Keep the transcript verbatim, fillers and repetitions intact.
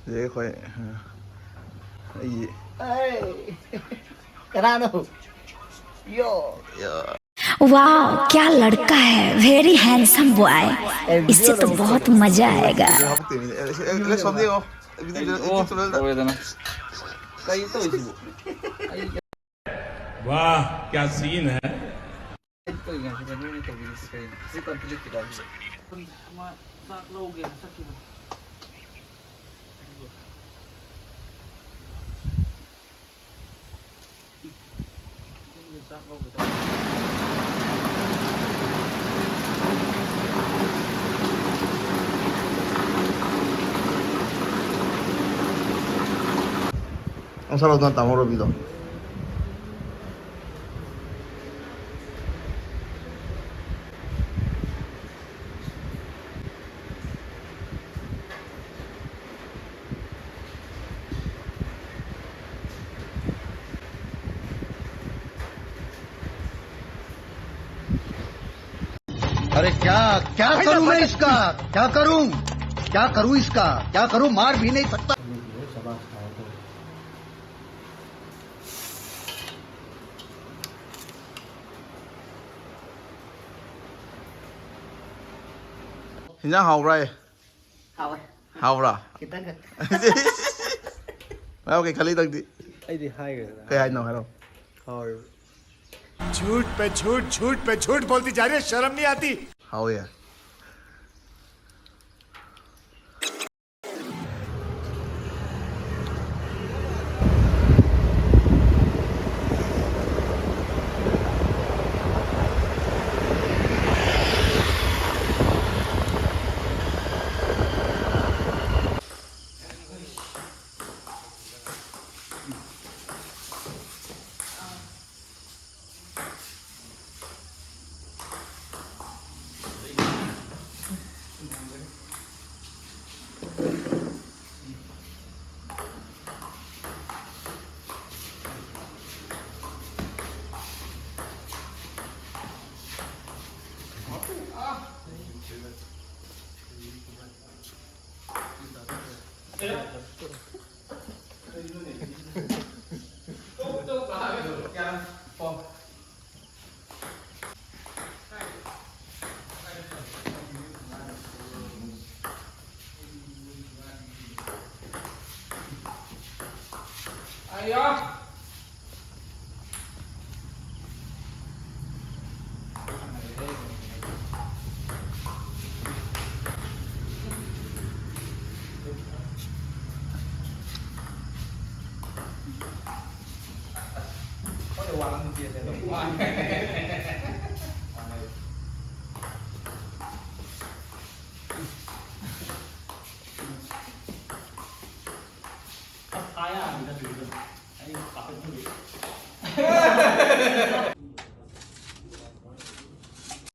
ꯁꯤꯗꯩ ꯑꯩꯈꯣꯏ ꯑꯩꯒꯤ ꯀꯅꯥꯅꯣ? ꯌꯣ꯫ Wow, क्या लड़का है, very handsome boy. इससे तो बहुत मजा आएगा. ꯍꯥꯄꯛꯇꯣꯏꯅꯤꯅꯦ ꯑꯦ, ꯑꯦ, ꯑꯦ, ꯁꯣꯝꯗ ꯌꯦꯡꯉꯣ. ꯚꯤꯗꯤꯑꯣ ꯑꯣ, ꯆꯦꯅꯦꯜꯗ ꯇꯧꯔꯦꯗꯅ. ꯀꯩ ꯇꯧꯔꯤꯁꯤꯕꯣ? ꯑꯩ वाह, क्या सीन है. ꯀꯩ ꯇꯧꯔꯤꯉꯩꯁꯤꯗ ꯅꯣꯏꯅ ꯇꯧꯕꯤꯔꯤꯁꯤ ꯀꯩꯅꯣ? ꯁꯤ ꯀꯟꯐ꯭ꯂꯤꯛ ꯀꯩꯗꯧꯔꯤꯁꯦ? ꯃꯥ ꯆꯥꯛ ꯂꯧꯒꯦꯅ ꯆꯠꯈꯤꯕꯅꯤ꯫ ꯉꯁꯥꯏ ꯇꯥꯃꯣ ꯔꯣꯕꯤꯗꯣ꯫ अरे क्या, क्या करूं मैं इसका? क्या करूं? क्या करूं इसका? क्या करूं? मार भी नहीं सकता. ꯍꯤꯟꯖꯥꯡ ꯍꯥꯎꯕ꯭ꯔꯥ? ꯍꯥꯎꯋꯦ. ꯍꯥꯎꯕ꯭ꯔꯥ? ꯈꯤꯇꯪ ꯈꯛ. ꯅꯪ ꯀꯩ ꯈꯜꯂꯤ ꯅꯪꯗꯤ? ꯑꯩꯗꯤ ꯍꯥꯏꯈ꯭ꯔꯦꯗꯅ. ꯀꯩ ꯍꯥꯏꯅꯣ ꯍꯥꯏꯔꯣ. ꯍꯥꯎꯋꯦ. झूठ पे झूठ, झूठ पे झूठ बोलती जा रही है, शर्म नहीं आती? ꯍꯥꯎꯋꯦ. ꯑꯁ ꯊꯥ ꯌꯥꯔꯅꯤꯗ ꯑꯗꯨꯒꯤꯗꯣ꯫ ꯑꯩ ꯄꯥꯈꯠꯄꯒꯤ꯫